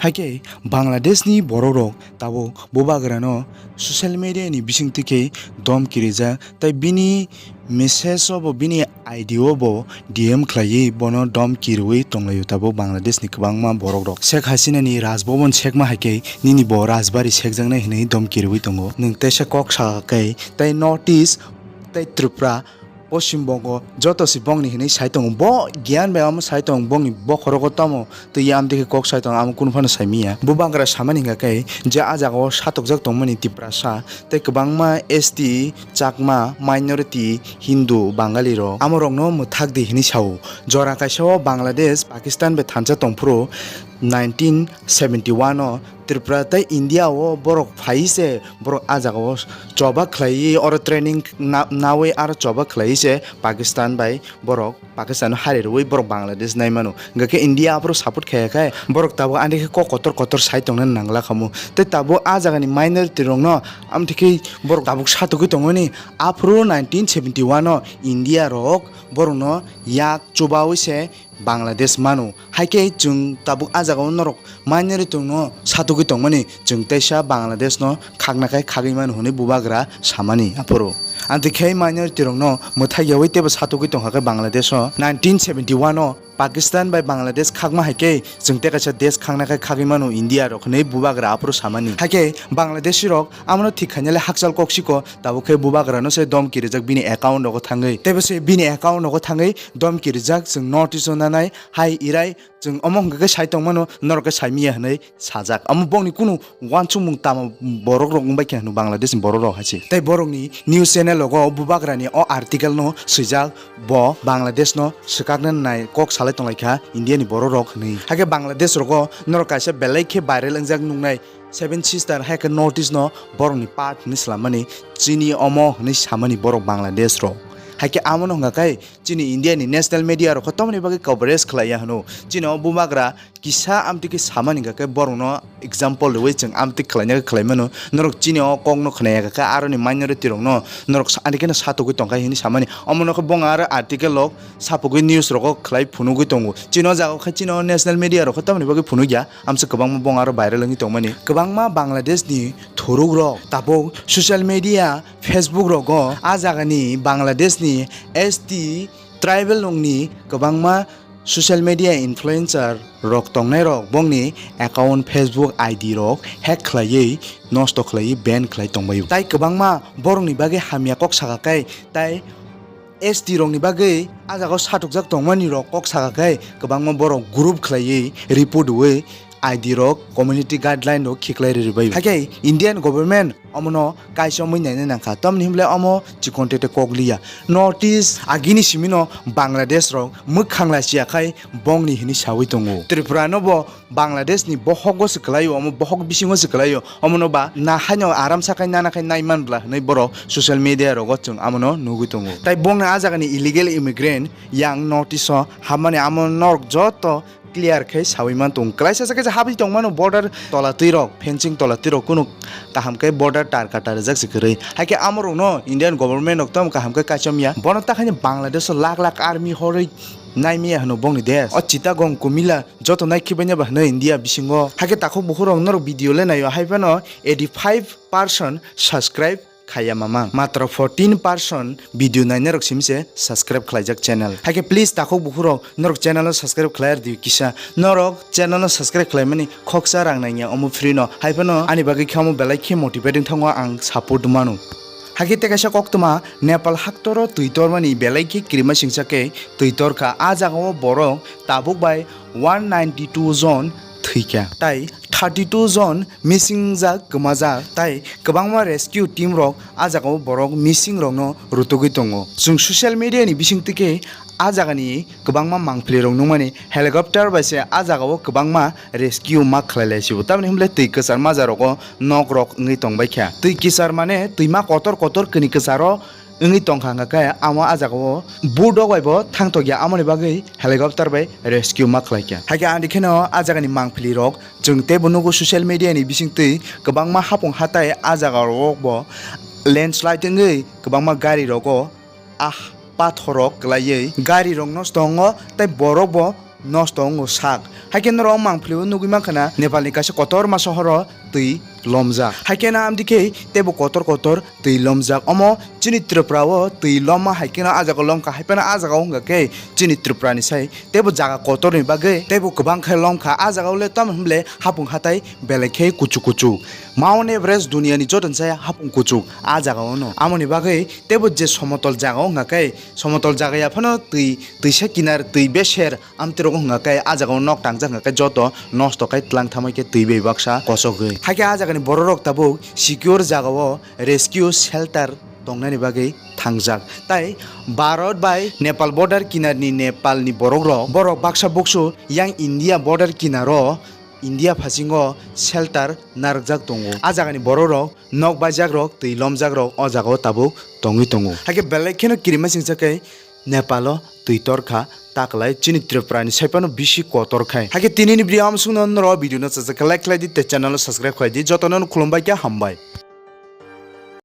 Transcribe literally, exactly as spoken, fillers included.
Hakhe Bangladeshni borokrok tabuk bubagrano social media ni bisingtwi khe dom kirijak, tei bini message o bo, bini I D o bo D M khlaiwi bono dom kiriwi tonglaio tabuk Bangladeshni kwbangma borokrok. Sheikh Hasinani Rajbhavan sekma hai khe nini bo Rajbari sekjaknai hwnwi dom kiriwi tongo. Nwng teisa kok sa khe tei North East tei Tripura Poschim Bongo joto se bongni hinwi sai tongo. Bo giyan bai omo sai tongo, bongni bokhorogo tamo twi amtwi khe kok sai tongo, amo kunu phano sai manya. Bubagra samani hwnkha khe je ah jagao satokjak tongmani Tiprasa tei kwbangma S T, Chakma, minority, Hindu, Bangali rok, amo rokno mwthak di hinwi sao. Jora kaisa o Bangladesh, Pakistan bai thansa tongphuru nineteen seventy one o Tripura tei India o borok phai se borok ah jagao choba khlaiwi oro training na-, nawi aro choba khlaiwi se Pakistan bai borok Pakistan o hari rwui borok Bangladesh nai mano. Hwnkha khe India aphuru support khaya khe borok tabuk ani khe kok kotor kotor sai tongna nangla khamu. Tei tabuk ah jagani minority rokno amtwi khe borok tabuk satugwi tongmani. Aphuru nineteen seventy one o India rok borokno yak chubaui se Bangladesh mano. Hai khe chwng tabuk ah jagao norok minority rokno satugwi tongmani, chwng teisa Bangladesh no khakna khai khagwi mano hwnwi bubagra samani aphuru. Amtwi khe minority rokno mwthai yaui teibo satugwi tongkha khe Bangladesh o nineteen seventy one o Pakistan bai Bangladesh khakma hai khe chwng tei kaisa desh khakna khai khagwi mano India rok hwnwi bubagra aphuru samani. Hai khe Bangladeshi rok amono thik khainale hakchal kok siko tabuk khe bubagra no se dom kirijak bini account rogo thangwi. Teibo se bini account rogo thangwi dom kirijak chwng North East o nanai hai irai chwng omo hwnkha khe sai tongmano norok khe sai miya hwnwi sajak. Omo bongni kunu uansukmung tamo borok rok wngbai khe hwno Bangladesh ni borok rok hai se. Tei borok ni news channel rogo bubagra ni o article no swijak bo Bangladesh no swkakna nai kok salai tonglaikha India ni borok rok hwnwi. Hakhe Bangladesh rogo norok kaisa belai khe viral wngjak nuknai Seven Sister hai khe North East no borok ni part hwnwi swlammani chini omo hwnwi samani borok Bangladesh rok. Hai khe amo no hwnkha khe chini India ni national media rok khe tamoni bagwi coverage khlaiya hwno. Chini o bubagra kisa amtwi khe samani hwnkha khe borokno example rwui chwng amtwi khlaina khe khlai mano. Norok chini o kokno khna ya kha khe aroni minority rokno norok sa-, ani kheno satugwi tongkha hinwi samani. Omono khe bong aro article rok sapugwi news rogo khlai phunugwi tongo. Chini o jaga khe chini o national media rok khe tamoni bagwi phunukya. Amsa kwbangma bong aro viral wngwi tongmani. Kwbangma Bangladesh ni thuruk rok tabuk social media, Facebook rogo ah jagani Bangladesh ni S T tribal nokni kwbangma social media influencer rok tongnai rok bongni account, Facebook I D rok hack khlaiwi nosto khlaiwi ban khlai tongbaio. Tai kwbangma borokni bagwi hamya kok sakha khe tai S T rokni bagwi ah jagao satokjak tongmani rok kok sakha khe kwbangma borok group khlaiwi report rwui I D rok community guideline rok khiklai rwbaio. Hakhe Indian government omono kaisa wngwi naina nangkha. Tamni hwnle omo chikon tete kok liya. North East agini simino Bangladesh rok mwkhang lachiya khai bongni hinwi sawi tongo. Tripura no bo Bangladesh ni bohogo se kwlaio, omo bohok bisingo se kwlaio. Omono ba na haino aram sakai nana khai nai man bla hwnwi borok social media rogo chwng amono nugwi tongo. Tai bongni ah jagani illegal immigrant yang North East o hapmani amo norok joto clear khe sawi man tongo. Klaisa sa khe habwi tong mano border tola twi rok, fencing tola twi rok kunu kaham khe border tar kata rijak se kwrwi. Hai khe amo rokno Indian government rok tamo kaham khe kaichom ya. Bono ta khaini Bangladesh o lakh lakh army horwi nai maya hwno bongni desh. O Chittagong, Kumila joto nai khibaina ba hwno India bisingo. Hai khe takhuk bukhuk rok norok video le naio hai phano eighty five percent subscribe khaiya mamang. Matro fourteen percent video nainai rok simi se subscribe khlaijak channel. Hai khe please takhuk bukhuk rok norok channel no subscribe khlai rw di kisa. Norok channel no subscribe khlaimani khoksa rang nangya omo free no. Hai phano ani bagwi khe omo belai khe motivating thango ang support mano. Hai khe tei kaisa koktwma Nepal haktoro twi tormani belai khe kirima singsa khe twi torkha. Ah jagao borok tabuk bai one ninety two jon thwikha. Tai thirty two jon missing jak kwmajak tai kwbangma rescue team rok ah jagao borok missing rokno rwtugwi tongo. Chwng social media ni bisingtwi khe ah jagani kwbangma mangpili rok nukmani helicopter bai se ah jagao kwbangma rescue ma khlai lai sibo. Tamoni hwnle twi kwchar maja rogo nok rok wngwi tongbai kha. Twi kisar mane twima kotor kotor kini kwcharo wngwi tongkha hwnkha khe amo ah jagao boat rok bai bo thangtokya, amoni bagwi helicopter bai rescue ma khlaikha. Hai khe ani kheno ah jagani mangpili rok chwng teibo nugo social media ni bisingtwi kwbangma hapung hatai ah jaga rok bo landslide wngwi kwbangma gari rogo ah pathor rok kwlaiwi gari rok nosto wngo tei borok bo nosto wngo sak. Haikhe norok mangpili o nugwi mankha na Nepal ni kaisa kotorma sohor o twi lomjak. Haikhe na amtwi khe teibo kotor kotor twi lomjak. Omo chini Tripura o twi lomma hai kheno ah jaga o lomkha, hai phano ah jaga o wngkha khe chini Tripura ni sai teibo jaga kotor ni bagwi teibo kwbang khe lomkha. Ah jaga o le tamo hwnle hapung hatai belai khe kuchuk kuchuk. Mount Everest duniya ni joto ni sai hapung kuchuk ah jaga o no. Amoni bagwi teibo je somotol jaga o wngkha khe somotol jaga ya phano twi, twisa kinar twi beser amtwi rok wngkha khe ah jaga o nok tangjak wngkha khe joto nosto khai tlang thamai khe twi bai baksa kosogwi. Haikhe ah jaga ni borok rok tabuk secure jaga o rescue shelter tongnani bagwi thangjak. Tai Bharat bai Nepal border kinar ni Nepal ni borok rok, borok baksa buksu yang India border kinar o India phasingo shelter narwkjak tongo. Ah jaga ni borok rok nok baijak rok twi lomjak rok o jaga o tabuk tongwi tongo. Haikhe belai kheno kirima singsa khe Nepal o twi torkha taklai chini Tripura ni sai phano bisi kotor khai. Haikhe tini ni video amsung no norok video no chajak khe like khlai di tei channel o subscribe khlai di. Joto no khulumbai khe hambai.